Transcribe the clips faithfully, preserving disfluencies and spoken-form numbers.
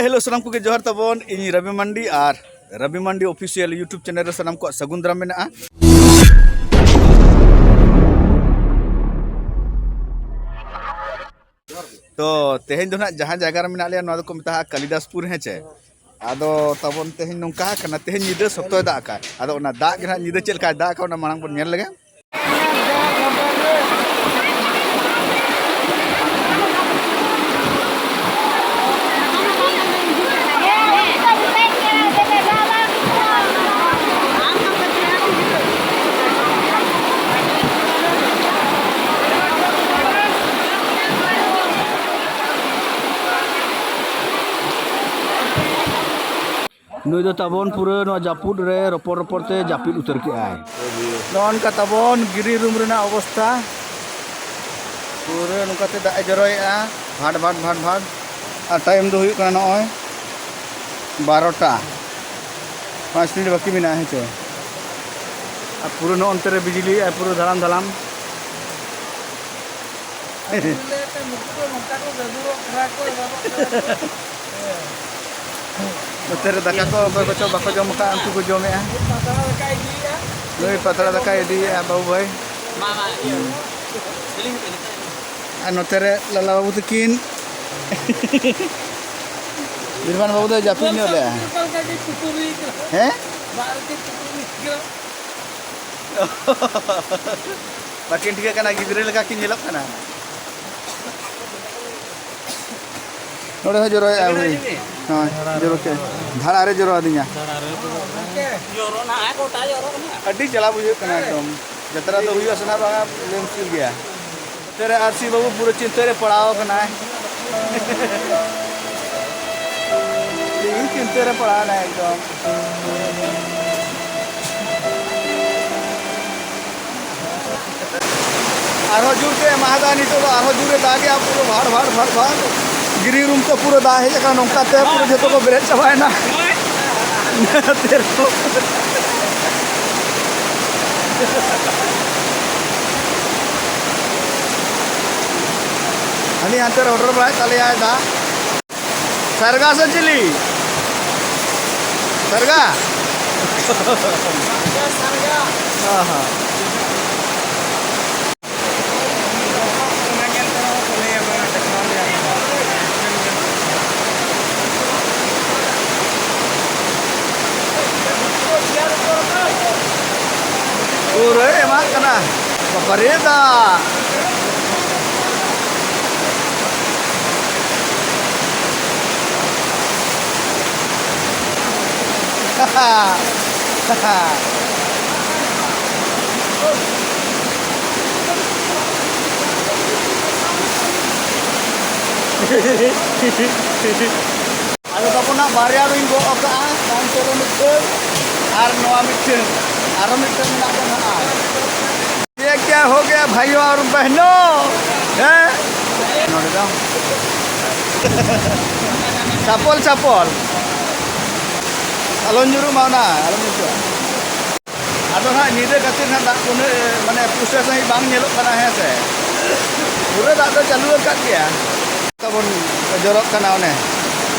Hello, ᱥᱟᱱᱟᱢ ᱠᱚᱜᱮ ᱡᱚᱦᱟᱨ ᱛᱟᱵᱚᱱ᱾ ᱤᱧ ᱨᱚᱵᱤ ᱢᱟᱱᱰᱤ ᱟᱨ ᱨᱚᱵᱤ ᱢᱟᱱᱰᱤ ᱚᱯᱷᱤᱥᱤᱭᱟᱞ YouTube ᱪᱮᱱᱮᱞ ᱨᱮ ᱥᱟᱱᱟᱢ ᱠᱚᱣᱟᱜ ᱥᱟᱹᱜᱩᱱ ᱫᱟᱨᱟᱢ ᱢᱮᱱᱟᱜᱼᱟ᱾ ᱛᱚ, ᱛᱮᱦᱮᱧ ᱫᱚ ᱱᱟᱜ ᱡᱟᱦᱟᱸ ᱡᱟᱭᱜᱟ ᱨᱮ ᱢᱮᱱᱟᱜ ᱞᱮᱭᱟ, ᱱᱚᱣᱟ ᱫᱚᱠᱚ ᱢᱮᱛᱟᱜᱼᱟ ᱠᱟᱞᱤᱫᱟᱥᱯᱩᱨ, ᱦᱮᱸ ᱪᱮ? ᱟᱫᱚ ᱛᱟᱵᱚᱱ ᱛᱮᱦᱮᱧ ᱱᱚᱝᱠᱟ ᱠᱟᱱᱟ, ᱛᱮᱦᱮᱧ ᱧᱤᱫᱟᱹ ᱥᱚᱠᱛᱚᱭ ᱫᱟᱜ ᱟᱠᱟᱫ᱾ ᱟᱫᱚ ᱚᱱᱟ ᱫᱟᱜ ᱜᱮ ᱱᱟᱜ ᱧᱤᱫᱟᱹ ᱪᱮᱫ ᱞᱮᱠᱟᱭ ᱫᱟᱜ ᱟᱠᱟᱫ, ᱚᱱᱟ ᱢᱟᱲᱟᱝ ᱵᱚᱱ ᱧᱮᱞ ᱞᱮᱜᱮ᱾ ᱱᱩᱭ ᱫᱚ ᱛᱟᱵᱚᱱ ᱯᱩᱨᱟᱹ ᱱᱚᱣᱟ ᱡᱟᱹᱯᱩᱫ ᱨᱮ ᱨᱚᱯᱚᱲ ᱨᱚᱯᱚᱲ ᱛᱮ ᱡᱟᱹᱯᱤᱫ ᱩᱛᱟᱹᱨ ᱠᱮᱜᱼᱟᱭ᱾ ᱱᱚᱜᱼᱚ ᱱᱚᱝᱠᱟ ᱛᱟᱵᱚᱱ ᱜᱤᱨᱤ ᱨᱩᱢ ᱨᱮᱱᱟᱜ ᱚᱵᱚᱥᱛᱷᱟ᱾ ᱯᱩᱨᱟᱹ ᱱᱚᱝᱠᱟ ᱛᱮ ᱫᱟᱜ ᱮ ᱡᱚᱨᱚᱭᱮᱜᱼᱟ, ᱵᱷᱟᱴ ᱵᱷᱟᱴ ᱵᱷᱟᱴ ᱵᱷᱟᱴ᱾ ᱟᱨ ᱴᱟᱭᱤᱢ ᱫᱚ ᱦᱩᱭᱩᱜ ᱠᱟᱱᱟ ᱱᱚᱜᱼᱚᱭ ᱵᱟᱨᱚᱴᱟ, ᱯᱟᱸᱪ ᱢᱤᱱᱤᱴ ᱵᱟᱹᱠᱤ ᱢᱮᱱᱟᱜᱼᱟ, ᱦᱮᱸ ᱪᱮ? ᱟᱨ ᱯᱩᱨᱟᱹ ᱱᱚᱜᱼᱚ ᱱᱚᱱᱛᱮ ᱨᱮ ᱵᱤᱡᱽᱞᱤᱭᱮᱜᱼᱟᱭ, ᱯᱩᱨᱟᱹ ᱫᱷᱟᱲᱟᱢ ᱫᱷᱟᱲᱟᱢ᱾ ᱱᱚᱛᱮ ᱨᱮ ᱫᱟᱠᱟ ᱠᱚ ᱚᱠᱚᱭ ᱠᱚᱪᱚ ᱵᱟᱠᱚ ᱡᱚᱢ ᱟᱠᱟᱫ, ᱩᱱᱠᱩ ᱠᱚ ᱡᱚᱢᱮᱜᱼᱟ᱾ ᱱᱩᱭ ᱯᱟᱛᱲᱟ ᱫᱟᱠᱟᱭ ᱤᱫᱤᱭᱮᱜᱼᱟ, ᱵᱟᱹᱵᱩ ᱵᱷᱟᱹᱭ᱾ ᱟᱨ ᱱᱚᱛᱮ ᱨᱮ ᱞᱟᱞᱟ ᱵᱟᱹᱵᱩ ᱛᱟᱹᱠᱤᱱ᱾ ᱵᱤᱨᱵᱟᱱ ᱵᱟᱹᱵᱩ ᱫᱚ ᱡᱟᱹᱯᱤᱫ ᱧᱚᱜ ᱞᱮᱜᱼᱟ᱾ ᱦᱮᱸ? ᱵᱟᱹᱠᱤᱱ ᱴᱷᱤᱠᱟᱹᱜ ᱠᱟᱱᱟ, ᱜᱤᱫᱽᱨᱟᱹ ᱞᱮᱠᱟ ᱠᱤᱱ ᱧᱮᱞᱚᱜ ᱠᱟᱱᱟ᱾ ᱱᱚᱰᱮ ᱦᱚᱸ ᱡᱚᱨᱚᱭᱮᱜᱼᱟ, ᱦᱳᱭ᱾ ᱦᱳᱭ, ᱡᱚᱨᱚ ᱠᱮᱜᱼᱟᱭ᱾ ᱫᱷᱟᱲᱟ ᱨᱮ ᱡᱚᱨᱚ ᱟᱹᱫᱤᱧᱟ᱾ ᱡᱚᱨᱚ ᱱᱟᱦᱟᱜ ᱜᱚᱴᱟ ᱡᱚᱨᱚ ᱠᱟᱱᱟ᱾ ᱟᱹᱰᱤ ᱡᱟᱞᱟ ᱵᱩᱡᱷᱟᱹᱜ ᱠᱟᱱᱟ ᱮᱠᱫᱚᱢ᱾ ᱡᱟᱛᱨᱟ ᱫᱚ ᱦᱩᱭᱩᱜᱼᱟ ᱥᱮ ᱱᱟᱦᱟᱜ ᱵᱟᱝᱟ, ᱞᱟᱹᱭ ᱢᱩᱥᱠᱤᱞ ᱜᱮᱭᱟ᱾ ᱱᱚᱛᱮ ᱨᱮ ᱟᱨ ᱥᱤ ᱵᱟᱹᱵᱩ ᱯᱩᱨᱟᱹ ᱪᱤᱱᱛᱟᱹ ᱨᱮ ᱯᱟᱲᱟᱣ ᱠᱟᱱᱟᱭ᱾ ᱛᱤᱦᱤᱧ ᱪᱤᱱᱛᱟᱹ ᱨᱮ ᱯᱟᱲᱟᱣ ᱮᱱᱟᱭ ᱮᱠᱫᱚᱢ᱾ ᱟᱨᱦᱚᱸ ᱡᱳᱨ ᱛᱮ ᱮᱢᱟᱫᱟ ᱱᱤᱛᱚᱜ ᱫᱚ, ᱟᱨᱦᱚᱸ ᱡᱳᱨ ᱮ ᱫᱟᱜᱮᱜᱼᱟ, ᱯᱩᱨᱟᱹ ᱵᱷᱟᱲ, ᱵᱷᱟᱲ, ᱵᱷᱟᱲ, ᱵᱷᱟᱲ᱾ ᱜᱤᱨᱤ ᱨᱩᱢ ᱠᱚ ᱯᱩᱨᱟᱹ ᱫᱟᱜ ᱦᱮᱡ ᱟᱠᱟᱱᱟ, ᱱᱚᱝᱠᱟ ᱛᱮ ᱯᱩᱨᱟᱹ ᱡᱷᱚᱛᱚ ᱠᱚ ᱵᱮᱨᱮᱫ ᱪᱟᱵᱟᱭᱮᱱᱟ᱾ ᱦᱟᱹᱱᱤ ᱦᱟᱱᱛᱮ ᱨᱮ ᱦᱚᱴᱚᱨ ᱵᱟᱲᱟᱭᱮᱫ ᱛᱟᱞᱮᱭᱟᱭ ᱫᱟᱜ᱾ ᱥᱟᱨᱜᱟ ᱥᱮ ᱪᱤᱞᱤ? ᱥᱟᱨᱜᱟ? ᱦᱚᱸ, ᱦᱚᱸ᱾ ᱯᱩᱨᱟᱹᱭ ᱮᱢᱟᱜ ᱠᱟᱱᱟ᱾ ᱵᱟᱵᱟᱨᱮ ᱫᱟᱜ᱾ ᱟᱫᱚ ᱛᱟᱵᱚᱱ ᱦᱟᱸᱜ ᱵᱟᱨᱭᱟ ᱨᱤᱧ ᱜᱚᱜ ᱟᱠᱟᱜᱼᱟ, ᱱᱚᱱᱛᱮ ᱨᱮ ᱢᱤᱫᱴᱟᱹᱝ ᱟᱨ ᱱᱚᱣᱟ ᱢᱤᱫᱴᱟᱹᱝ, ᱟᱨᱚ ᱢᱤᱫᱴᱟᱹᱝ ᱢᱮᱱᱟᱜ ᱫᱚ ᱱᱟᱦᱟᱜ᱾ ये क्या हो गया भाइयों और बहनों? हैं? ᱱᱚᱰᱮ ᱫᱚ ᱪᱟᱯᱚᱞ, ᱪᱟᱯᱚᱞ᱾ ᱟᱞᱚ ᱧᱩᱨᱩᱜ ᱢᱟ ᱚᱱᱟ, ᱟᱞᱚ ᱧᱩᱨᱩᱜᱼᱟ᱾ ᱟᱫᱚ ᱱᱟᱦᱟᱜ ᱧᱤᱫᱟᱹ ᱠᱷᱟᱹᱛᱤᱨ ᱱᱟᱦᱟᱜ ᱫᱟᱜ ᱩᱱᱟᱹᱜ, ᱢᱟᱱᱮ, ᱯᱩᱥᱴᱟᱹᱣ ᱥᱟᱺᱦᱤᱡ ᱵᱟᱝ ᱧᱮᱞᱚᱜ ᱠᱟᱱᱟ, ᱦᱮᱸ ᱥᱮ? ᱯᱩᱨᱟᱹ ᱫᱟᱜ ᱫᱚ ᱪᱟᱹᱞᱩ ᱟᱠᱟᱫ ᱜᱮᱭᱟ᱾ ᱛᱟᱵᱚᱱ ᱡᱚᱨᱚᱜ ᱠᱟᱱᱟ ᱚᱱᱮ᱾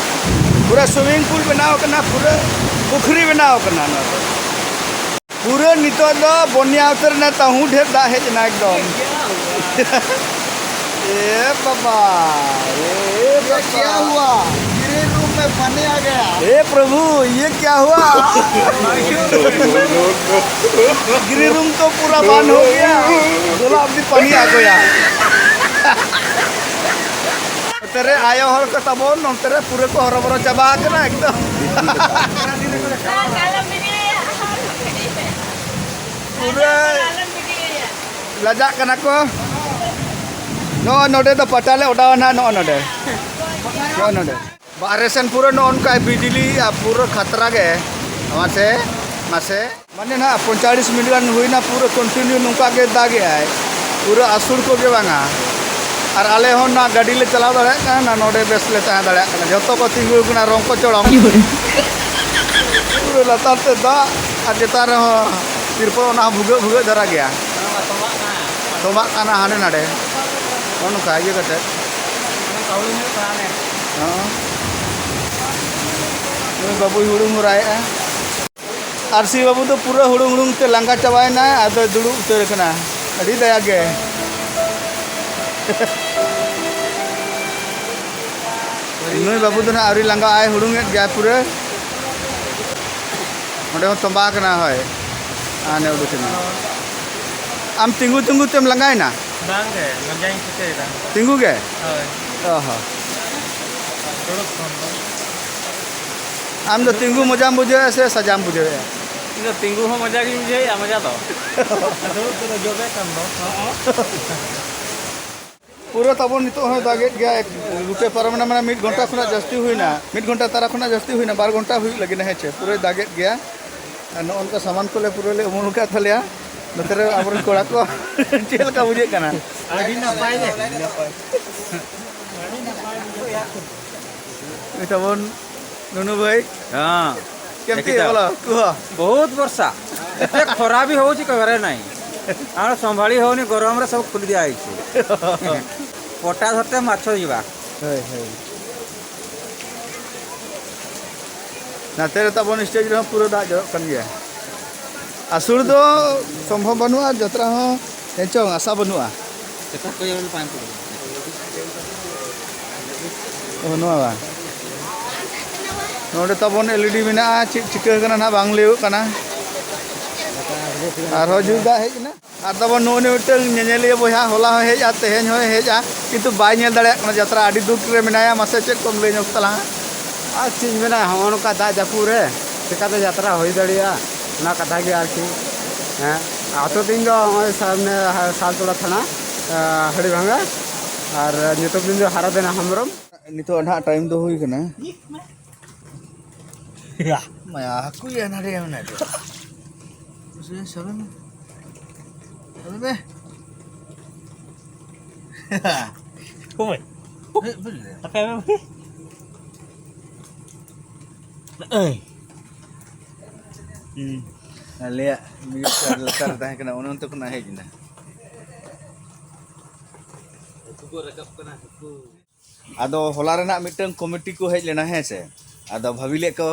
ᱯᱩᱨᱟᱹ swimming pool ᱵᱮᱱᱟᱣ ᱠᱟᱱᱟ, ᱯᱩᱨᱟᱹ ᱯᱩᱠᱷᱨᱤ ᱵᱮᱱᱟᱣ ᱠᱟᱱᱟ ᱱᱚᱣᱟ ᱫᱚ᱾ ᱯᱩᱨᱟᱹ ᱱᱤᱛᱚᱜ ᱫᱚ ᱵᱚᱱᱭᱟ ᱩᱛᱟᱹᱨ ᱮᱱᱟ, ᱛᱟᱹᱦᱩ ᱰᱷᱮᱨ ᱫᱟᱜ ᱦᱮᱡ ᱮᱱᱟ ᱮᱠᱫᱚᱢ᱾ ए बाबा, ए ये बाबा। क्या हुआ? ग्रीन रूम में पानी आ गया। हे प्रभु, ये क्या हुआ? ग्रीन रूम तो पूरा बंद हो गया। बोला, अभी पानी आ गया। ᱱᱚᱛᱮ ᱨᱮ ᱟᱭᱳ ᱦᱚᱲ ᱠᱚ ᱛᱟᱵᱚᱱ, ᱱᱚᱛᱮ ᱨᱮ ᱯᱩᱨᱟᱹ ᱠᱚ ᱦᱚᱨᱚᱵᱚᱨᱚ ᱪᱟᱵᱟ ᱟᱠᱟᱱᱟ ᱮᱠᱫᱚᱢ᱾ ᱯᱩᱨᱟᱹ ᱞᱟᱡᱟᱜ ᱠᱟᱱᱟ ᱠᱚ᱾ ᱱᱚᱜᱼᱚ ᱱᱚᱰᱮ ᱫᱚ ᱯᱟᱴᱟ ᱞᱮ ᱚᱰᱟᱣᱟ ᱱᱟᱦᱟᱜ, ᱱᱚᱜᱼᱚ ᱱᱚᱰᱮ᱾ ᱱᱚᱜᱼᱚ ᱱᱚᱰᱮ᱾ ᱵᱟᱦᱨᱮ ᱥᱮᱱ ᱯᱩᱨᱟᱹ ᱱᱚᱜᱼᱚ ᱱᱚᱝᱠᱟ ᱵᱤᱡᱽᱞᱤ ᱟᱨ ᱯᱩᱨᱟᱹ ᱠᱷᱟᱛᱨᱟ ᱜᱮ᱾ ᱢᱟᱥᱮ, ᱢᱟᱥᱮ᱾ ᱢᱟᱱᱮ ᱱᱟᱦᱟᱜ ᱯᱚᱸᱭᱛᱟᱞᱤᱥ ᱢᱤᱱᱤᱴ ᱜᱟᱱ ᱦᱩᱭᱱᱟ, ᱯᱩᱨᱟᱹ continue ᱱᱚᱝᱠᱟ ᱜᱮ ᱫᱟᱜᱮᱜᱼᱟᱭ᱾ ᱯᱩᱨᱟᱹ ᱟᱹᱥᱩᱲ ᱠᱚᱜᱮ ᱵᱟᱝᱟ᱾ ᱟᱨ ᱟᱞᱮ ᱦᱚᱸ ᱱᱚᱣᱟ ᱜᱟᱹᱰᱤ ᱞᱮ ᱪᱟᱞᱟᱣ ᱫᱟᱲᱮᱭᱟᱜ ᱠᱟᱱᱟ, ᱱᱚᱰᱮ ᱵᱮᱥ ᱞᱮ ᱛᱟᱦᱮᱸ ᱫᱟᱲᱮᱭᱟᱜ ᱠᱟᱱᱟ᱾ ᱡᱚᱛᱚ ᱠᱚ ᱛᱤᱸᱜᱩ ᱠᱟᱱᱟ, ᱨᱚᱝ ᱠᱚ ᱪᱚᱲᱚᱝ᱾ ᱯᱩᱨᱟᱹ ᱞᱟᱛᱟᱨ ᱛᱮ ᱫᱟᱜ ᱟᱨ ᱪᱮᱛᱟᱱ ᱨᱮᱦᱚᱸ ᱛᱤᱨᱯᱚᱞ, ᱚᱱᱟ ᱦᱚᱸ ᱵᱷᱩᱜᱟᱹᱜ ᱵᱷᱩᱜᱟᱹᱜ ᱫᱷᱟᱨᱟ ᱜᱮᱭᱟ᱾ ᱛᱚᱸᱵᱟᱜ ᱠᱟᱱᱟ ᱦᱟᱸᱰᱮ ᱱᱟᱰᱮ᱾ ᱱᱚᱜᱼᱚ ᱱᱚᱝᱠᱟ ᱤᱭᱟᱹ ᱠᱟᱛᱮ᱾ ᱦᱚᱸ᱾ ᱱᱩᱭ ᱵᱟᱹᱵᱩᱭ ᱦᱩᱲᱩᱝ ᱦᱚᱨᱟᱭᱮᱫᱼᱟ᱾ ᱟᱨ ᱥᱤ ᱵᱟᱹᱵᱩ ᱫᱚ ᱯᱩᱨᱟᱹ ᱦᱩᱲᱩᱝ ᱦᱩᱲᱩᱝ ᱛᱮ ᱞᱟᱸᱜᱟ ᱪᱟᱵᱟᱭᱮᱱᱟᱭ, ᱟᱫᱚᱭ ᱫᱩᱲᱩᱵ ᱩᱛᱟᱹᱨ ᱟᱠᱟᱱᱟ᱾ ᱟᱹᱰᱤ ᱫᱟᱭᱟ ᱜᱮ᱾ ᱱᱩᱭ ᱵᱟᱹᱵᱩ ᱫᱚ ᱱᱟᱦᱟᱜ ᱟᱹᱣᱨᱤ ᱞᱟᱸᱜᱟᱜ ᱟᱭ, ᱦᱩᱲᱩᱝ ᱮᱫ ᱜᱮᱭᱟᱭ ᱯᱩᱨᱟᱹ᱾ ᱚᱸᱰᱮ ᱦᱚᱸ ᱛᱚᱸᱵᱟ ᱟᱠᱟᱱᱟ, ᱦᱳᱭ᱾ ᱦᱟᱱᱮ ᱩᱰᱩᱠ ᱮᱱᱟ᱾ ᱟᱢ ᱛᱤᱸᱜᱩ ᱛᱤᱸᱜᱩ ᱛᱮᱢ ᱞᱟᱸᱜᱟᱭᱮᱱᱟ? ᱵᱟᱝ ᱜᱮ, ᱞᱟᱸᱜᱟᱧ ᱴᱷᱤᱠᱟᱹᱭᱮᱫᱟ᱾ ᱛᱤᱸᱜᱩ ᱜᱮ? ᱦᱳᱭ᱾ ᱚ ᱦᱚᱸ᱾ ᱫᱩᱲᱩᱵ ᱠᱷᱚᱱ ᱫᱚ᱾ ᱟᱢ ᱫᱚ ᱛᱤᱸᱜᱩ ᱢᱚᱡᱟᱢ ᱵᱩᱡᱷᱟᱹᱣᱮᱫᱼᱟ ᱥᱮ ᱥᱟᱡᱟᱢ ᱵᱩᱡᱷᱟᱹᱣᱮᱫᱼᱟ? ᱤᱧ ᱫᱚ ᱛᱤᱸᱜᱩ ᱦᱚᱸ ᱢᱚᱡᱟ ᱜᱤᱧ ᱵᱩᱡᱷᱟᱹᱣᱮᱫᱼᱟ, ᱢᱚᱡᱟ ᱫᱚ᱾ ᱫᱩᱲᱩᱵ ᱛᱮᱫᱚ ᱡᱚᱵᱮ ᱠᱟᱱ ᱫᱚ᱾ ᱯᱩᱨᱟᱹ ᱛᱟᱵᱚᱱ ᱱᱤᱛᱚᱜ ᱦᱚᱸᱭ ᱫᱟᱜᱮᱫ ᱜᱮᱭᱟ, ᱮᱠ-, ᱞᱩᱴᱮ ᱯᱟᱨᱚᱢᱮᱱᱟ, ᱢᱟᱱᱮ ᱢᱤᱫ ᱜᱷᱚᱱᱴᱟ ᱠᱷᱚᱱᱟᱜ ᱡᱟᱹᱥᱛᱤ ᱦᱩᱭᱱᱟ, ᱢᱤᱫ ᱜᱷᱚᱱᱴᱟ ᱛᱟᱨᱟ ᱠᱷᱚᱱᱟᱜ ᱡᱟᱹᱥᱛᱤ ᱦᱩᱭᱱᱟ, ᱵᱟᱨ ᱜᱷᱚᱱᱴᱟ ᱦᱩᱭᱩᱜ ᱞᱟᱹᱜᱤᱫ, ᱦᱮᱸ ᱪᱮ, ᱯᱩᱨᱟᱹᱭ ᱫᱟᱜᱮᱫ ᱜᱮᱭᱟ᱾ ᱟᱨ ᱱᱚᱜᱼᱚ ᱱᱚᱝᱠᱟ ᱥᱟᱢᱟᱱ ᱠᱚᱞᱮ ᱯᱩᱨᱟᱹ ᱞᱮ ᱩᱢᱩᱞ ᱟᱠᱟᱫ ᱛᱟᱞᱮᱭᱟ᱾ ᱱᱚᱛᱮ ᱨᱮ ᱟᱵᱚᱨᱮᱱ ᱠᱚᱲᱟ ᱠᱚ ᱪᱮᱫ ᱞᱮᱠᱟ ᱵᱩᱡᱷᱟᱹᱜ ᱠᱟᱱᱟ? ᱟᱹᱰᱤ ᱱᱟᱯᱟᱭ ᱜᱮ᱾ ᱟᱹᱰᱤ ᱱᱟᱯᱟᱭ ᱵᱩᱡᱷᱟᱹᱜᱼᱟ᱾ ᱩᱱᱤ ᱛᱟᱵᱚᱱ ᱱᱩᱱᱩ ᱵᱷᱟᱹᱭ, ᱦᱮᱸ, କେମିତି ଦେଖିତ। ଭଲ କୁହ। ବହୁତ ବର୍ଷା, ଏତେ ଖରା ବି ହଉଛି, କହିବାରେ ନାହିଁ। ଆମର ସମ୍ଭାଳି ହଉନି, ଗରମରେ ସବୁ ଖୋଲି ଦିଆ ହେଇଛି। ପଟା ଧରିତେ ମାଛ ଯିବା। ᱦᱳᱭ, ᱦᱳᱭ᱾ ᱱᱟᱛᱮ ᱨᱮ ᱛᱟᱵᱚᱱ ᱥᱴᱮᱡᱽ ᱨᱮᱦᱚᱸ ᱯᱩᱨᱟᱹ ᱫᱟᱜ ᱡᱚᱨᱚᱜ ᱠᱟᱱ ᱜᱮᱭᱟ᱾ ᱟᱥᱩᱲ ᱫᱚ ᱥᱚᱢᱵᱷᱚᱵ ᱵᱟᱹᱱᱩᱜᱼᱟ, ᱡᱟᱛᱨᱟ ᱦᱚᱸ ᱦᱮᱸ ᱪᱚᱝ ᱟᱥᱟ ᱵᱟᱹᱱᱩᱜᱼᱟ᱾ ᱚ, ᱱᱚᱣᱟ ᱵᱟᱝ᱾ ᱱᱚᱰᱮ ᱛᱟᱵᱚᱱ ᱮᱞ ᱤ ᱰᱤ ᱢᱮᱱᱟᱜᱼᱟ, ᱪᱮᱫ ᱪᱤᱠᱟᱹ ᱠᱟᱱᱟ ᱱᱟᱦᱟᱜ ᱵᱟᱝ ᱞᱟᱹᱭᱚᱜ ᱠᱟᱱᱟ᱾ ᱟᱨᱦᱚᱸ ᱡᱩᱫᱤ ᱫᱟᱜ ᱦᱮᱡ ᱮᱱᱟ᱾ ᱟᱨ ᱛᱟᱵᱚᱱ ᱱᱩᱜᱼᱩ ᱱᱩᱭ ᱢᱤᱫᱴᱟᱝ ᱧᱮᱧᱮᱞᱤᱭᱟᱹ ᱵᱚᱭᱦᱟ ᱦᱚᱞᱟ ᱦᱚᱸ ᱦᱮᱡᱼᱟ, ᱛᱮᱦᱮᱧ ᱦᱚᱸᱭ ᱦᱮᱡᱼᱟ, ᱠᱤᱱᱛᱩ ᱵᱟᱭ ᱧᱮᱞ ᱫᱟᱲᱮᱭᱟᱜ ᱠᱟᱱᱟ ᱡᱟᱛᱨᱟ, ᱟᱹᱰᱤ ᱫᱩᱠ ᱨᱮ ᱢᱮᱱᱟᱭᱟ᱾ ᱢᱟᱥᱮ ᱪᱮᱫ ᱠᱚᱢ ᱞᱟᱹᱭ ᱧᱚᱜ ᱛᱟᱞᱟᱝᱟ? ᱟᱨ ᱪᱮᱫ ᱤᱧ ᱢᱮᱱᱟ, ᱦᱚᱸᱜᱼᱚ ᱱᱚᱝᱠᱟ ᱫᱟᱜ ᱡᱟᱹᱯᱩᱫ ᱨᱮ ᱪᱤᱠᱟᱹᱛᱮ ᱡᱟᱛᱨᱟ ᱦᱩᱭ ᱫᱟᱲᱮᱭᱟᱜᱼᱟ, ᱚᱱᱟ ᱠᱟᱛᱷᱟ ᱜᱮ ᱟᱨᱠᱤ᱾ ᱦᱮᱸ, ᱟᱛᱳ ᱛᱤᱧ ᱫᱚ ᱱᱚᱜᱼᱚᱭ ᱥᱟᱢᱱᱮ ᱥᱟᱞᱛᱳᱲᱟ ᱛᱷᱟᱱᱟ, ᱟᱸ, ᱦᱟᱹᱲᱤᱵᱷᱟᱸᱜᱟ, ᱟᱨ ᱧᱩᱛᱩᱢ ᱛᱤᱧ ᱫᱚ ᱦᱟᱨᱟᱫᱮᱱᱟ ᱦᱮᱢᱵᱨᱚᱢ᱾ ᱱᱤᱛᱚᱜ ᱱᱟᱦᱟᱜ ᱴᱟᱭᱤᱢ ᱫᱚ ᱦᱩᱭ ᱠᱟᱱᱟ᱾ ᱭᱟ᱾ ᱢᱟᱭᱟ, ᱦᱟᱹᱠᱩ ᱭᱟ ᱱᱟᱰᱮ ᱢᱮᱱᱟᱭ ᱫᱚ᱾ ᱥᱟᱵᱮ ᱢᱮ᱾ ᱥᱟᱵᱮ ᱢᱮ᱾ ᱦᱳᱭ᱾ ᱦᱮᱡ ᱵᱚᱞᱮ᱾ ᱟᱯᱮ ᱢᱮ᱾ ᱮᱭ᱾ ᱦᱩᱸ᱾ ᱟᱞᱮᱭᱟᱜ ᱢᱤᱭᱩᱴ ᱠᱟᱨᱰ ᱞᱟᱛᱟᱨ ᱨᱮ ᱛᱟᱦᱮᱸ ᱠᱟᱱᱟ, ᱚᱱᱮ ᱚᱱᱛᱮ ᱠᱷᱚᱱᱟᱜ ᱦᱮᱡ ᱮᱱᱟ᱾ ᱦᱟᱹᱠᱩ ᱠᱚ ᱨᱟᱠᱟᱵ ᱠᱟᱱᱟ, ᱦᱟᱹᱠᱩ᱾ ᱟᱫᱚ ᱦᱚᱞᱟ ᱨᱮᱱᱟᱜ ᱢᱤᱫᱴᱟᱝ ᱠᱚᱢᱤᱴᱤ ᱠᱚ ᱦᱮᱡ ᱞᱮᱱᱟ, ᱦᱮᱸ ᱥᱮ? ᱟᱫᱚ ᱵᱷᱟᱹᱵᱤ ᱞᱮᱫ ᱠᱚ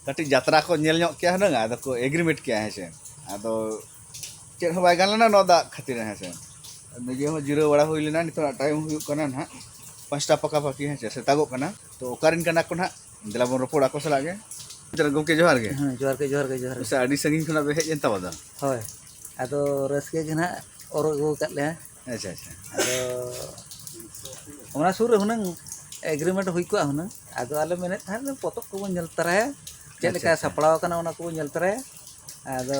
ᱠᱟᱹᱴᱤᱡ ᱡᱟᱛᱨᱟ ᱠᱚ ᱧᱮᱞ ᱧᱚᱜ ᱠᱮᱭᱟ ᱦᱩᱱᱟᱹᱝ, ᱟᱫᱚ ᱠᱚ ᱮᱜᱽᱨᱤᱢᱮᱱᱴ ᱠᱮᱭᱟ, ᱦᱮᱸ ᱥᱮ᱾ ᱟᱫᱚ ᱪᱮᱫ ᱦᱚᱸ ᱵᱟᱭ ᱜᱟᱱ ᱞᱮᱱᱟ ᱱᱚᱣᱟ ᱫᱟᱜ ᱠᱷᱟᱹᱛᱤᱨ, ᱦᱮᱸ ᱥᱮ᱾ ᱱᱤᱡᱮ ᱦᱚᱸ ᱡᱤᱨᱟᱹᱣ ᱵᱟᱲᱟ ᱦᱩᱭ ᱞᱮᱱᱟ, ᱱᱤᱛᱚᱜ ᱴᱟᱭᱤᱢ ᱦᱩᱭᱩᱜ ᱠᱟᱱᱟ ᱱᱟᱦᱟᱜ ᱯᱟᱸᱪᱴᱟ ᱯᱟᱠᱟᱯᱟᱠᱤ, ᱦᱮᱸ ᱥᱮ, ᱥᱮᱛᱟᱜᱚᱜ ᱠᱟᱱᱟ᱾ ᱛᱚ ᱚᱠᱟᱨᱮᱱ ᱠᱟᱱᱟ ᱠᱚ ᱱᱟᱦᱟᱜ, ᱫᱮᱞᱟ ᱵᱚᱱ ᱨᱚᱯᱚᱲ ᱟᱠᱚ ᱥᱟᱞᱟᱜ ᱜᱮ᱾ ᱜᱚᱢᱠᱮ ᱡᱚᱦᱟᱨ ᱜᱮ᱾ ᱦᱮᱸ, ᱡᱚᱦᱟᱨ ᱜᱮ, ᱡᱚᱦᱟᱨ ᱜᱮ, ᱡᱚᱦᱟᱨ ᱜᱮ᱾ ᱟᱪᱪᱷᱟ, ᱟᱹᱰᱤ ᱥᱟᱺᱜᱤᱧ ᱠᱷᱚᱱᱟᱜ ᱯᱮ ᱦᱮᱡ ᱮᱱ ᱛᱟᱵᱚ ᱫᱚ᱾ ᱦᱳᱭ, ᱟᱫᱚ ᱨᱟᱹᱥᱠᱟᱹ ᱜᱮ ᱱᱟᱦᱟᱜ ᱚᱨ ᱟᱹᱜᱩ ᱟᱠᱟᱫ ᱞᱮᱭᱟ᱾ ᱟᱪᱪᱷᱟ, ᱟᱪᱪᱷᱟ᱾ ᱟᱫᱚ ᱚᱱᱟ ᱥᱩᱨ ᱨᱮ ᱦᱩᱱᱟᱹᱝ ᱮᱜᱽᱨᱤᱢᱮᱱᱴ ᱦᱩᱭ ᱠᱚᱜᱼᱟ ᱦᱩᱱᱟᱹᱝ᱾ ᱟᱫᱚ ᱟᱞᱮ ᱢᱮᱱᱮᱫ ᱛᱟᱦᱮᱸᱫ ᱯᱚᱛᱚᱵ ᱠᱚᱵᱚᱱ ᱧᱮᱞ ᱛᱚᱨᱟᱭᱟ, ᱪᱮᱫ ᱟᱪᱪᱷᱟ, ᱞᱮᱠᱟ ᱟᱪᱪᱷᱟ᱾ ᱥᱟᱯᱲᱟᱣ ᱟᱠᱟᱱᱟ ᱚᱱᱟ ᱠᱚᱵᱚᱱ ᱧᱮᱞ ᱛᱚᱨᱟᱭᱟ᱾ ᱟᱫᱚ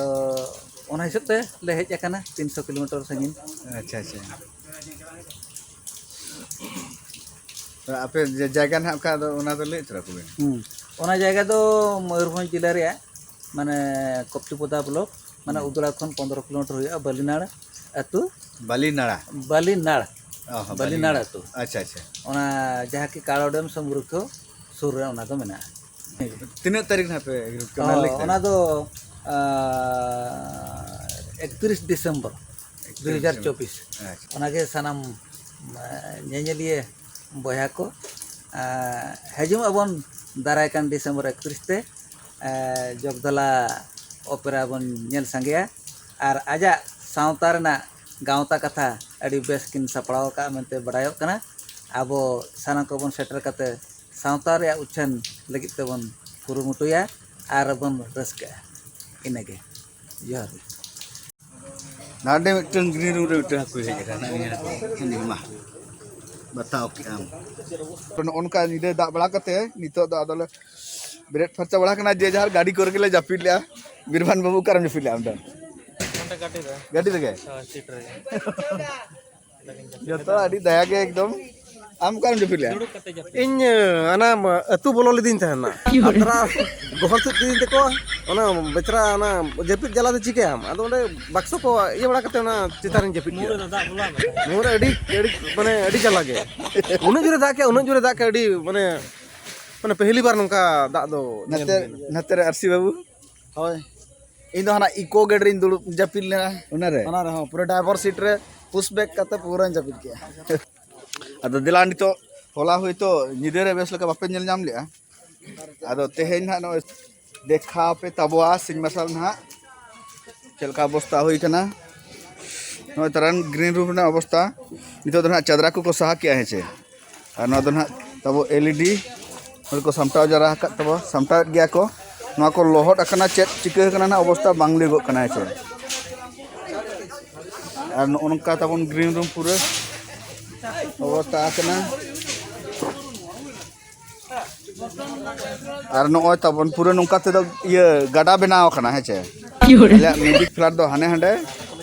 ᱚᱱᱟ ᱦᱤᱥᱟᱹᱵ ᱛᱮ ᱞᱮ ᱦᱮᱡ ᱟᱠᱟᱱᱟ ᱛᱤᱱᱥᱚ ᱠᱤᱞᱳᱢᱤᱴᱟᱨ ᱥᱟᱺᱜᱤᱧ᱾ ᱟᱪᱪᱷᱟ, ᱟᱪᱪᱷᱟ᱾ ᱟᱯᱮ ᱡᱟ-, ᱡᱟᱭᱜᱟ ᱱᱟᱦᱟᱜ ᱚᱠᱟ ᱫᱚ ᱚᱱᱟ ᱫᱚ ᱞᱟᱹᱭ ᱩᱛᱟᱹᱨ ᱟᱠᱚ ᱵᱤᱱ᱾ ᱦᱩᱸ᱾ ᱚᱱᱟ ᱡᱟᱭᱜᱟ ᱫᱚ ᱢᱚᱭᱩᱨᱵᱷᱚᱸᱡᱽ ᱡᱮᱞᱟ ᱨᱮᱭᱟᱜ, ᱢᱟᱱᱮ, ᱠᱚᱯᱛᱤᱯᱚᱫᱟ ᱵᱞᱚᱠ, ᱢᱟᱱᱮ, ᱦᱩᱸ᱾ ᱩᱫᱽᱲᱟ ᱠᱷᱚᱱ ᱯᱚᱱᱫᱽᱨᱚ ᱠᱤᱞᱳᱢᱤᱴᱟᱨ ᱦᱩᱭᱩᱜᱼᱟ, ᱵᱟᱹᱞᱤᱱᱟᱲ ᱟᱹᱛᱩ᱾ ᱵᱟᱹᱞᱤᱱᱟᱲᱟ? ᱵᱟᱹᱞᱤᱱᱟᱲ᱾ ᱚ, ᱦᱚᱸ, ᱵᱟᱹᱞᱤᱱᱟᱲ ᱵᱟᱹᱞᱤᱱᱟᱲ᱾ ᱟᱹᱛᱩ᱾ ᱟᱪᱪᱷᱟ, ᱟᱪᱪᱷᱟ᱾ ᱚᱱᱟ ᱡᱟᱦᱟᱸ ᱠᱤ ᱠᱟᱲᱚᱰᱮᱢ ᱥᱚᱢᱨᱩᱠᱠᱷᱚ ᱥᱩᱨ ᱨᱮ ᱚᱱᱟ ᱫᱚ ᱢᱮᱱᱟᱜᱼᱟ᱾ ᱛᱤᱱᱟᱹᱜ ᱛᱟᱹᱨᱤᱠᱷ ᱱᱟᱦᱟᱜ ᱯᱮ ᱮᱜᱨᱤᱢᱮᱱᱴ ᱠᱟᱱᱟ? ᱚ, ᱞᱟᱹᱭ ᱛᱟᱹᱨᱤᱠᱷ? ᱚᱱᱟ ᱫᱚ, ᱟ, ᱮᱠᱛᱤᱨᱤᱥ ᱰᱤᱥᱮᱢᱵᱚᱨ ᱮᱠᱛᱤᱨᱤᱥ ᱫᱩ ᱦᱟᱡᱟᱨ ᱪᱚᱵᱵᱤᱥ᱾ ᱟᱪᱪᱷᱟ᱾ ᱚᱱᱟᱜᱮ ᱥᱟᱱᱟᱢ, ᱟ, ᱧᱮᱧᱮᱞᱤᱭᱟᱹ ᱵᱚᱭᱦᱟ ᱠᱚ, ᱟ, ᱦᱤᱡᱩᱜ ᱟᱵᱚᱱ ᱫᱟᱨᱟᱭ ᱠᱟᱱ ᱰᱤᱥᱮᱢᱵᱚᱨ ᱮᱠᱛᱤᱨᱤᱥ ᱛᱮ, ᱟ, ᱡᱚᱜᱽᱫᱟᱞᱟ ᱚᱯᱮᱨᱟ ᱵᱚᱱ ᱧᱮᱞ ᱥᱟᱸᱜᱮᱭᱟ᱾ ᱟᱨ ᱟᱡᱟᱜ ᱥᱟᱶᱛᱟ ᱨᱮᱱᱟᱜ ᱜᱟᱶᱛᱟ ᱠᱟᱛᱷᱟ ᱟᱹᱰᱤ ᱵᱮᱥ ᱠᱤᱱ ᱥᱟᱯᱲᱟᱣ ᱟᱠᱟᱫᱼᱟ ᱢᱮᱱᱛᱮ ᱵᱟᱰᱟᱭᱚᱜ ᱠᱟᱱᱟ᱾ ᱟᱵᱚ ᱥᱟᱱᱟᱢ ᱠᱚᱵᱚᱱ ᱥᱮᱴᱮᱨ ᱠᱟᱛᱮ ᱥᱟᱶᱛᱟ ᱨᱮᱭᱟᱜ ᱩᱪᱷᱟᱹᱱ ᱞᱟᱹᱜᱤᱫ ᱛᱮᱵᱚᱱ ᱠᱩᱨᱩᱢᱩᱴᱩᱭᱟ ᱟᱨ ᱵᱚᱱ ᱨᱟᱹᱥᱠᱟᱹᱜᱼᱟ᱾ ᱤᱱᱟᱹᱜᱮ᱾ ᱡᱚᱦᱟᱨ ᱜᱮ᱾ ᱱᱟᱰᱮ ᱢᱤᱫᱴᱟᱝ ᱜᱨᱤᱱ ᱨᱩᱢ ᱨᱮ ᱢᱤᱫᱴᱟᱝ ᱦᱟᱹᱠᱩᱭ ᱦᱮᱡ ᱟᱠᱟᱱᱟ᱾ ᱱᱤᱭᱟᱹ ᱦᱟᱹᱠᱩ, ᱦᱟᱹᱱᱤ ᱢᱟ᱾ ᱵᱟᱛᱟᱣ ᱠᱮᱜ ᱟᱢ᱾ ᱱᱚᱜᱼᱚ ᱱᱚᱝᱠᱟ ᱧᱤᱫᱟᱹ ᱫᱟᱜ ᱵᱟᱲᱟ ᱠᱟᱛᱮ ᱱᱤᱛᱚᱜ ᱫᱚ ᱟᱫᱚᱞᱮ ᱵᱮᱨᱮᱫ ᱯᱷᱟᱨᱪᱟ ᱵᱟᱲᱟ ᱠᱟᱱᱟ, ᱡᱮ ᱡᱟᱦᱟᱨ ᱜᱟᱹᱰᱤ ᱠᱚᱨᱮ ᱜᱮᱞᱮ ᱡᱟᱹᱯᱤᱫ ᱞᱮᱜᱼᱟ᱾ ᱵᱤᱨᱵᱷᱟᱱ ᱵᱟᱹᱵᱩ, ᱚᱠᱟᱨᱮᱢ ᱡᱟᱹᱯᱤᱫ ᱞᱮᱜᱼᱟ ᱟᱢ ᱫᱚ? ᱱᱚᱸᱰᱮ ᱜᱟᱹᱰᱤ ᱨᱮ᱾ ᱜᱟᱹᱰᱤ ᱨᱮᱜᱮ? ᱦᱳᱭ, ᱥᱤᱴ ᱨᱮᱜᱮ᱾ ᱡᱚᱛᱚ ᱟᱹᱰᱤ ᱫᱟᱭᱟ ᱜᱮ ᱮᱠᱫᱚᱢ᱾ ᱟᱢ ᱚᱠᱟᱨᱮᱢ ᱡᱟᱹᱯᱤᱫ ᱞᱮᱜᱼᱟ? ᱤᱧ, ᱟᱱᱟ ᱟᱹᱛᱩ ᱵᱚᱞᱚ ᱞᱤᱫᱤᱧ ᱛᱟᱦᱮᱱᱟ᱾ ᱟᱛᱨᱟ ᱜᱚᱦᱚᱲ ᱛᱩᱫ ᱠᱤᱫᱤᱧ ᱛᱮᱠᱚ, ᱚᱱᱟ ᱵᱮᱪᱨᱟ, ᱚᱱᱟ ᱡᱟᱹᱯᱤᱫ ᱡᱟᱞᱟ ᱫᱚ ᱪᱤᱠᱟᱹᱭᱟᱢ? ᱟᱫᱚ ᱚᱸᱰᱮ ᱵᱟᱠᱥᱚ ᱠᱚ ᱤᱭᱟᱹ ᱵᱟᱲᱟ ᱠᱟᱛᱮ ᱚᱱᱟ ᱪᱮᱛᱟᱱ ᱨᱤᱧ ᱡᱟᱹᱯᱤᱫ ᱠᱮᱫᱟ᱾ ᱢᱩᱦᱩᱨ ᱨᱮ ᱫᱟᱜ ᱵᱚᱞᱚ ᱟᱠᱟᱱᱟ᱾ ᱢᱩᱦᱩᱨ ᱨᱮ ᱟᱹᱰᱤ, ᱟᱹᱰᱤ, ᱢᱟᱱᱮ, ᱟᱹᱰᱤ ᱡᱟᱞᱟ ᱜᱮ᱾ ᱩᱱᱟᱹᱜ ᱡᱳᱨᱮ ᱫᱟᱜ ᱠᱮᱫ, ᱩᱱᱟᱹᱜ ᱡᱳᱨᱮ ᱫᱟᱜ ᱠᱮᱫ, ᱟᱹᱰᱤ, ᱢᱟᱱᱮ, ᱢᱟᱱᱮ, ᱯᱮᱦᱞᱤ ᱵᱟᱨ ᱱᱚᱝᱠᱟ ᱫᱟᱜ ᱫᱚ ᱧᱮᱞ ᱱᱟᱛᱮ, ᱦᱩᱭᱱᱟ᱾ ᱱᱟᱛᱮ ᱨᱮ ᱟᱨᱥᱤ ᱵᱟᱹᱵᱩ᱾ ᱦᱳᱭ, ᱤᱧ ᱫᱚ ᱦᱟᱱᱟ ᱤᱠᱳ ᱜᱮᱴ ᱨᱤᱧ ᱫᱩᱲᱩᱵ ᱡᱟᱹᱯᱤᱫ ᱞᱮᱱᱟ᱾ ᱚᱱᱟᱨᱮ? ᱚᱱᱟ ᱨᱮᱦᱚᱸ ᱯᱩᱨᱟᱹ ᱰᱨᱟᱭᱵᱷᱟᱨ ᱥᱤᱴ ᱨᱮ ᱯᱩᱥ ᱵᱮᱠ ᱠᱟᱛᱮ ᱯᱩᱨᱟᱹᱧ ᱡᱟᱹᱯᱤᱫ ᱠᱮᱜᱼᱟ᱾ ᱟᱫᱚ ᱫᱮᱞᱟ, ᱱᱤᱛᱚᱜ ᱦᱚᱞᱟ ᱦᱚᱭᱛᱳ ᱧᱤᱫᱟᱹ ᱨᱮ ᱵᱮᱥ ᱞᱮᱠᱟ ᱵᱟᱯᱮ ᱧᱮᱞ ᱧᱟᱢ ᱞᱮᱜᱼᱟ, ᱟᱫᱚ ᱛᱮᱦᱮᱧ ᱱᱟᱦᱟᱜ ᱱᱚᱜᱼᱚᱭ ᱫᱮᱠᱷᱟᱣ ᱯᱮ ᱛᱟᱵᱚᱣᱟ ᱥᱤᱧ ᱢᱟᱨᱥᱟᱞ ᱱᱟᱦᱟᱜ ᱪᱮᱫ ᱞᱮᱠᱟ ᱚᱵᱚᱥᱛᱟ ᱦᱩᱭ ᱠᱟᱱᱟ᱾ ᱱᱚᱜᱼᱚᱭ ᱛᱟᱨᱟᱱ ᱜᱨᱤᱱ ᱨᱩᱢ ᱨᱮᱱᱟᱜ ᱚᱵᱚᱥᱛᱟ ᱱᱤᱛᱚᱜ ᱫᱚ ᱱᱟᱦᱟᱜ ᱪᱟᱫᱽᱨᱟ ᱠᱚᱠᱚ ᱥᱟᱦᱟ ᱠᱮᱜᱼᱟ, ᱦᱮᱸ ᱪᱮ? ᱟᱨ ᱱᱚᱣᱟ ᱫᱚ ᱱᱟᱦᱟᱜ ᱛᱟᱵᱚ ᱮᱞ ᱤ ᱰᱤ ᱱᱚᱰᱮ ᱠᱚ ᱥᱟᱢᱴᱟᱣ ᱡᱟᱣᱨᱟ ᱟᱠᱟᱫ ᱛᱟᱵᱚ, ᱥᱟᱢᱴᱟᱣᱮᱫ ᱜᱮᱭᱟ ᱠᱚ᱾ ᱱᱚᱣᱟ ᱠᱚ ᱞᱚᱦᱚᱫ ᱟᱠᱟᱱᱟ, ᱪᱮᱫ ᱪᱤᱠᱟᱹ ᱟᱠᱟᱱᱟ ᱱᱟᱦᱟᱜ ᱚᱵᱚᱥᱛᱟ ᱵᱟᱝ ᱞᱟᱹᱭᱚᱜᱚᱜ ᱠᱟᱱᱟ, ᱦᱮᱸ ᱪᱮ? ᱟᱨ ᱱᱚᱜᱼᱚ ᱱᱚᱝᱠᱟ ᱛᱟᱵᱚᱱ ᱜᱨᱤᱱ ᱨᱩᱢ ᱯᱩᱨᱟᱹ ᱚᱵᱚᱥᱛᱟ ᱟᱠᱟᱱᱟ᱾ ᱟᱨ ᱱᱚᱜᱼᱚᱭ ᱛᱟᱵᱚᱱ ᱯᱩᱨᱟᱹ ᱱᱚᱝᱠᱟ ᱛᱮᱫᱚ ᱤᱭᱟᱹ ᱜᱟᱰᱟ ᱵᱮᱱᱟᱣ ᱟᱠᱟᱱᱟ, ᱦᱮᱸ ᱪᱮ? ᱟᱞᱮᱭᱟᱜ ᱢᱮᱡᱤᱠ ᱯᱷᱞᱟᱴ ᱫᱚ ᱦᱟᱱᱮ ᱦᱟᱸᱰᱮ᱾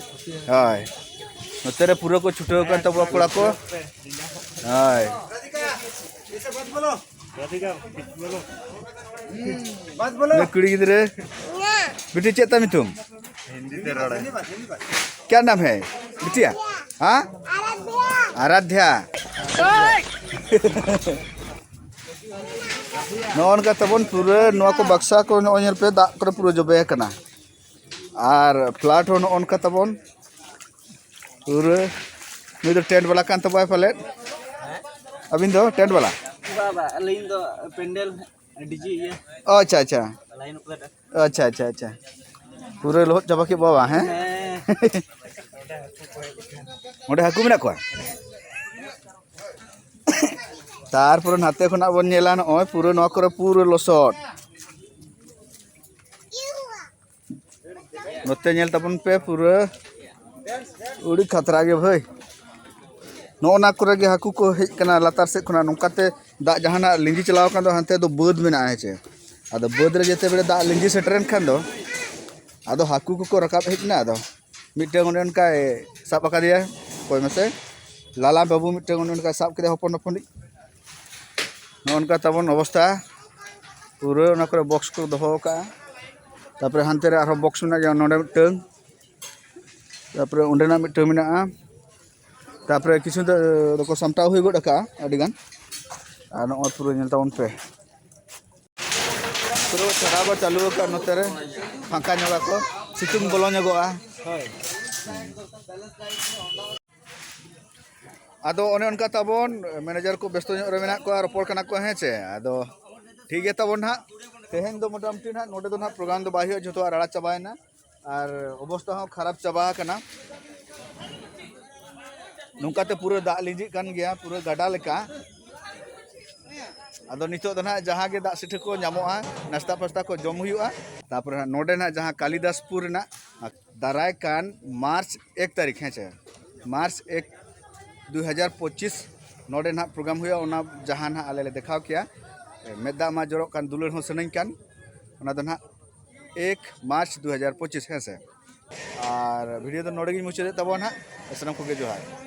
ᱦᱳᱭ, ᱱᱚᱛᱮ ᱨᱮ ᱯᱩᱨᱟᱹ ᱠᱚ ᱪᱷᱩᱴᱟᱹᱣ ᱟᱠᱟᱱ ᱛᱟᱵᱚᱣᱟ ᱠᱚᱲᱟ ᱠᱚ᱾ ᱦᱳᱭ, ᱱᱩᱭ ᱠᱩᱲᱤ ᱜᱤᱫᱽᱨᱟᱹ, ᱵᱤᱴᱤ, ᱪᱮᱫ ᱛᱟᱢ ᱧᱩᱛᱩᱢ? ᱦᱤᱱᱫᱤ ᱛᱮ ᱨᱚᱲ ᱟᱭ᱾ ᱠᱭᱟ ᱱᱟᱢ ᱦᱮ ᱵᱤᱴᱤᱭᱟ? ᱦᱮᱸ, ᱟᱨᱟᱫᱷᱭᱟ᱾ ᱱᱚᱜᱼᱚ ᱱᱚᱝᱠᱟ ᱛᱟᱵᱚᱱ ᱯᱩᱨᱟᱹ ᱱᱚᱣᱟ ᱠᱚ ᱵᱟᱠᱥᱟ ᱠᱚ ᱱᱚᱜᱼᱚᱭ ᱧᱮᱞ ᱯᱮ, ᱫᱟᱜ ᱠᱚᱨᱮ ᱯᱩᱨᱟᱹ ᱡᱚᱵᱮ ᱟᱠᱟᱱᱟ᱾ ᱟᱨ ᱯᱷᱞᱟᱴ ᱦᱚᱸ ᱱᱚᱜᱼᱚ ᱱᱚᱝᱠᱟ ᱛᱟᱵᱚᱱ ᱯᱩᱨᱟᱹ᱾ ᱱᱩᱭ ᱫᱚ ᱴᱮᱱᱴ ᱵᱟᱞᱟ ᱠᱟᱱ ᱛᱟᱵᱚᱱᱟᱭ ᱯᱟᱞᱮᱫ᱾ ᱟᱹᱵᱤᱱ ᱫᱚ ᱴᱮᱱᱴ ᱵᱟᱞᱟ? ᱵᱟᱵᱟ, ᱟᱹᱞᱤᱧ ᱫᱚ ᱯᱮᱱᱰᱮᱞ ᱰᱤᱡᱮ ᱤᱭᱟᱹ᱾ ᱚ, ᱟᱪᱪᱷᱟ, ᱟᱪᱪᱷᱟ᱾ Line operator. ᱟᱪᱪᱷᱟ, ᱟᱪᱪᱷᱟ, ᱟᱪᱪᱷᱟ᱾ ᱯᱩᱨᱟᱹ ᱞᱚᱦᱚᱫ ᱪᱟᱵᱟ ᱠᱮᱫ ᱵᱚ ᱵᱟᱝ, ᱦᱮᱸ? ᱦᱮᱸ᱾ ᱚᱸᱰᱮ ᱦᱟᱹᱠᱩ ᱢᱮᱱᱟᱜ ᱠᱚᱣᱟ? ᱛᱟᱨᱯᱚᱨᱮ ᱱᱟᱛᱮ ᱠᱷᱚᱱᱟᱜ ᱵᱚᱱ ᱧᱮᱞᱟ, ᱱᱚᱜᱼᱚᱭ ᱯᱩᱨᱟᱹ ᱱᱚᱣᱟ ᱠᱚᱨᱮ ᱯᱩᱨᱟᱹ ᱞᱚᱥᱚᱫ᱾ ᱱᱚᱛᱮ ᱧᱮᱞ ᱛᱟᱵᱚᱱ ᱯᱮ, ᱯᱩᱨᱟᱹ ᱟᱹᱰᱤ ᱠᱷᱟᱛᱨᱟ ᱜᱮ ᱵᱷᱟᱹᱭ᱾ ᱱᱚᱜᱼᱚ ᱱᱟ ᱠᱚᱨᱮ ᱜᱮ ᱦᱟᱹᱠᱩ ᱠᱚ ᱦᱮᱡ ᱠᱟᱱᱟ ᱞᱟᱛᱟᱨ ᱥᱮᱫ ᱠᱷᱚᱱᱟᱜ, ᱱᱚᱝᱠᱟᱛᱮ ᱫᱟᱜ ᱡᱟᱦᱟᱱᱟᱜ ᱞᱤᱸᱡᱤ ᱪᱟᱞᱟᱣ ᱠᱟᱱ ᱫᱚ, ᱦᱟᱱᱛᱮ ᱫᱚ ᱵᱟᱹᱫᱽ ᱢᱮᱱᱟᱜᱼᱟ, ᱦᱮᱸ ᱪᱮ? ᱟᱫᱚ ᱵᱟᱹᱫᱽ ᱨᱮ ᱡᱮᱛᱮ ᱵᱮᱲᱮ ᱫᱟᱜ ᱞᱤᱸᱡᱤ ᱥᱮᱴᱮᱨᱮᱱ ᱠᱷᱟᱱ ᱫᱚ, ᱟᱫᱚ ᱦᱟᱹᱠᱩ ᱠᱚᱠᱚ ᱨᱟᱠᱟᱵ ᱦᱮᱡ ᱮᱱᱟ᱾ ᱟᱫᱚ ᱢᱤᱫᱴᱟᱝ ᱚᱱᱮ ᱚᱱᱠᱟᱭ ᱥᱟᱵ ᱟᱠᱟᱫᱮᱭᱟ, ᱚᱠᱚᱭ ᱢᱟᱥᱮ, ᱞᱟᱞᱟ ᱵᱟᱹᱵᱩ ᱢᱤᱫᱴᱟᱝ ᱚᱱᱮ ᱚᱱᱠᱟᱭ ᱥᱟᱵ ᱠᱮᱫᱮᱭᱟ ᱦᱚᱯᱚᱱ ᱦᱚᱯᱚᱱᱤᱡ᱾ ᱱᱚᱜᱼᱚ ᱱᱚᱝᱠᱟ ᱛᱟᱵᱚᱱ ᱚᱵᱚᱥᱛᱟ᱾ ᱯᱩᱨᱟᱹ ᱚᱱᱟ ᱠᱚᱨᱮ ᱵᱚᱠᱥ ᱠᱚ ᱫᱚᱦᱚ ᱟᱠᱟᱫᱼᱟ᱾ ᱛᱟᱨᱯᱚᱨᱮ ᱦᱟᱱᱛᱮ ᱨᱮ ᱟᱨᱦᱚᱸ ᱵᱚᱠᱥ ᱢᱮᱱᱟᱜ ᱜᱮᱭᱟ, ᱱᱚᱰᱮ ᱢᱤᱫᱴᱟᱝ, ᱛᱟᱨᱯᱚᱨᱮ ᱚᱸᱰᱮᱱᱟᱜ ᱢᱤᱫᱴᱟᱝ ᱢᱮᱱᱟᱜᱼᱟ᱾ ᱛᱟᱨᱯᱚᱨᱮ ᱠᱤᱪᱷᱩ ᱫᱚ, ᱫᱚᱠᱚ ᱥᱟᱢᱴᱟᱣ ᱦᱩᱭ ᱜᱚᱫ ᱟᱠᱟᱫᱼᱟ ᱟᱹᱰᱤᱜᱟᱱ᱾ ᱟᱨ ᱱᱚᱜᱼᱚᱭ ᱯᱩᱨᱟᱹ ᱧᱮᱞ ᱛᱟᱵᱚᱱ ᱯᱮ, ᱯᱩᱨᱟᱹ ᱪᱷᱟᱲᱟ ᱠᱚ ᱪᱟᱹᱞᱩ ᱟᱠᱟᱫ ᱱᱚᱛᱮ ᱨᱮ, ᱯᱷᱟᱸᱠᱟ ᱧᱚᱜ ᱟᱠᱚ, ᱥᱤᱛᱩᱝ ᱵᱚᱞᱚ ᱧᱚᱜᱚᱜᱼᱟ᱾ ᱦᱳᱭ᱾ ᱟᱫᱚ ᱚᱱᱮ ᱚᱱᱠᱟ ᱛᱟᱵᱚᱱ ᱢᱮᱱᱮᱡᱟᱨ ᱠᱚ ᱵᱮᱥᱛᱚ ᱧᱚᱜ ᱨᱮ ᱢᱮᱱᱟᱜ ᱠᱚᱣᱟ, ᱨᱚᱯᱚᱲ ᱠᱟᱱᱟ ᱠᱚ, ᱦᱮᱸ ᱪᱮ? ᱟᱫᱚ ᱴᱷᱤᱠ ᱜᱮ ᱛᱟᱵᱚᱱ ᱱᱟᱦᱟᱜ, ᱛᱮᱦᱮᱧ ᱫᱚ ᱢᱚᱴᱟᱢᱩᱴᱤ ᱱᱟᱦᱟᱜ ᱱᱚᱰᱮ ᱫᱚ ᱱᱟᱦᱟᱜ ᱯᱨᱳᱜᱨᱟᱢ ᱫᱚ ᱵᱟᱭ ᱦᱩᱭᱩᱜᱼᱟ, ᱡᱷᱚᱛᱚᱣᱟᱜ ᱨᱟᱲᱟ ᱪᱟᱵᱟᱭᱮᱱᱟ ᱟᱨ ᱚᱵᱚᱥᱛᱟ ᱦᱚᱸ ᱠᱷᱟᱨᱟᱯ ᱪᱟᱵᱟ ᱟᱠᱟᱱᱟ᱾ ᱱᱚᱝᱠᱟᱛᱮ ᱯᱩᱨᱟᱹ ᱫᱟᱜ ᱞᱤᱸᱡᱤᱜ ᱠᱟᱱ ᱜᱮᱭᱟ, ᱯᱩᱨᱟᱹ ᱜᱟᱰᱟ ᱞᱮᱠᱟ᱾ ᱟᱫᱚ ᱱᱤᱛᱚᱜ ᱫᱚ ᱱᱟᱦᱟᱜ ᱡᱟᱦᱟᱸ ᱜᱮ ᱫᱟᱜ ᱥᱤᱴᱷᱟᱹ ᱠᱚ ᱧᱟᱢᱚᱜᱼᱟ, ᱱᱟᱥᱛᱟ ᱯᱟᱥᱛᱟ ᱠᱚ ᱡᱚᱢ ᱦᱩᱭᱩᱜᱼᱟ᱾ ᱛᱟᱯᱚᱨᱮ ᱦᱟᱸᱜ ᱱᱚᱰᱮ ᱱᱟᱦᱟᱜ ᱡᱟᱦᱟᱸ ᱠᱟᱞᱤᱫᱟᱥᱯᱩᱨ ᱨᱮᱱᱟᱜ ᱫᱟᱨᱟᱭ ᱠᱟᱱ ᱢᱟᱨᱪ ᱮᱠ ᱛᱟᱹᱨᱤᱠᱷ, ᱦᱮᱸ ᱥᱮ, ᱢᱟᱨᱪ ᱮᱠ ᱫᱩ ᱦᱟᱡᱟᱨ ᱯᱚᱸᱪᱤᱥ ᱱᱚᱰᱮ ᱱᱟᱦᱟᱜ ᱯᱨᱳᱜᱨᱟᱢ ᱦᱩᱭᱩᱜᱼᱟ᱾ ᱚᱱᱟ ᱡᱟᱦᱟᱸ ᱱᱟᱦᱟᱜ ᱟᱞᱮ ᱞᱮ ᱫᱮᱠᱷᱟᱣ ᱠᱮᱭᱟ, ᱢᱮᱫ ᱫᱟᱜ ᱢᱟ ᱡᱚᱨᱚᱜ ᱠᱟᱱ, ᱫᱩᱞᱟᱹᱲ ᱦᱚᱸ ᱥᱟᱱᱟᱧ ᱠᱟᱱ᱾ ᱚᱱᱟ ᱫᱚ ᱱᱟᱦᱟᱜ ᱮᱠ ᱢᱟᱨᱪ ᱫᱩ ᱦᱟᱡᱟᱨ ᱯᱚᱸᱪᱤᱥ, ᱦᱮᱸ ᱥᱮ᱾ ᱟᱨ ᱵᱷᱤᱰᱤᱭᱳ ᱫᱚ ᱱᱚᱰᱮ ᱜᱤᱧ ᱢᱩᱪᱟᱹᱫᱮᱫ ᱛᱟᱵᱚᱱᱟ ᱱᱟᱦᱟᱜ᱾ ᱥᱟᱱᱟᱢ ᱠᱚᱜᱮ ᱡᱚᱦᱟᱨ᱾